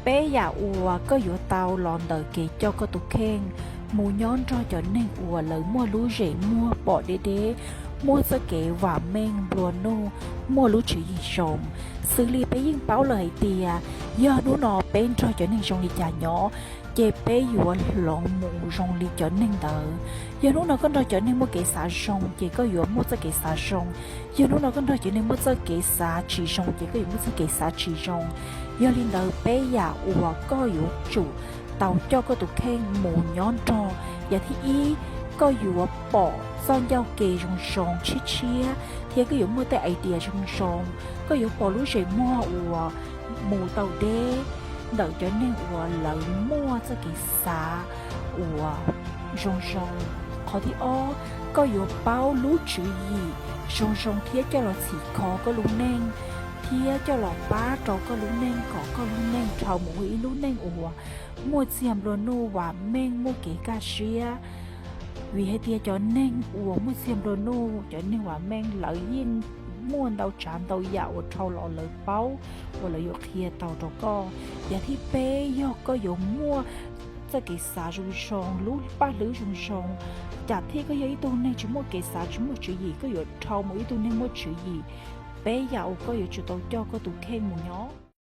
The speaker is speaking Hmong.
Peb yam uas koj yuav tau los ntawm kev coj koj tus kheej mus nyob nrog cov neeg uas lawv muaj lub zem muag pom deb deb, muaj txoj kev vam meej nplua nuj, muaj lub tswv yim zoo. Xws li peb yeej paub lawm hais tias yog hnub no peb nrog cov neeg zoo li cas nyob, ces peb yuav hloov mus zoo li cov neeg ntawd. Yog hnub no koj nrog cov neeg muaj kev xav zoo, ces koj yuav muaj txoj kev xav zoo. Yog hnub no koj nrog cov neeg muaj txoj kev xav tsis zoo, ces koj yuav muaj txoj kev xav tsis zoo. Yog li ntawd, peb yam uas koj yuav tsum tau coj koj tus kheej mus nyob nrog. Yam thib ib, koj yuav pom txoj ncauj ke zoo zoo tshiab tshiab, thiab koj yuav muaj tej idea zoo zoo. Koj yuav pom lub zem muag uas mus tau deb ntawm cov neeg uas lawv muaj txoj kev xav uas zoo zoo. Qhov thib ob, koj yuav paub lub tswv yim zoo zoo thiab coj los txhim kho koj lub neej, thiab coj los pab rau koj lub neej kom koj lub neej dhau mus ua ib lub neej uas muaj txiag nplua nuj, vam meej, muaj kev kaj siab. Vim hais tias cov neeg uas muaj txiag nplua nuj, cov neeg vam meej, lawv yeej muaj ntau tsav ntau yam uas dhau los lawv paub uas lawv yuav qhia tau rau koj. Yam thib peb, yog koj yuav muaj txoj kev xav zoo zoo, lub paj hlwb zoo zoo, cas thiaj koj yog ib tug neeg tsis muaj kev xav, tsis muaj tswv yim, koj yuav dhau mus ib tug neeg muaj tswv yim. Peb yam uas koj yuav tsum tau coj koj tus kheej mus nyob.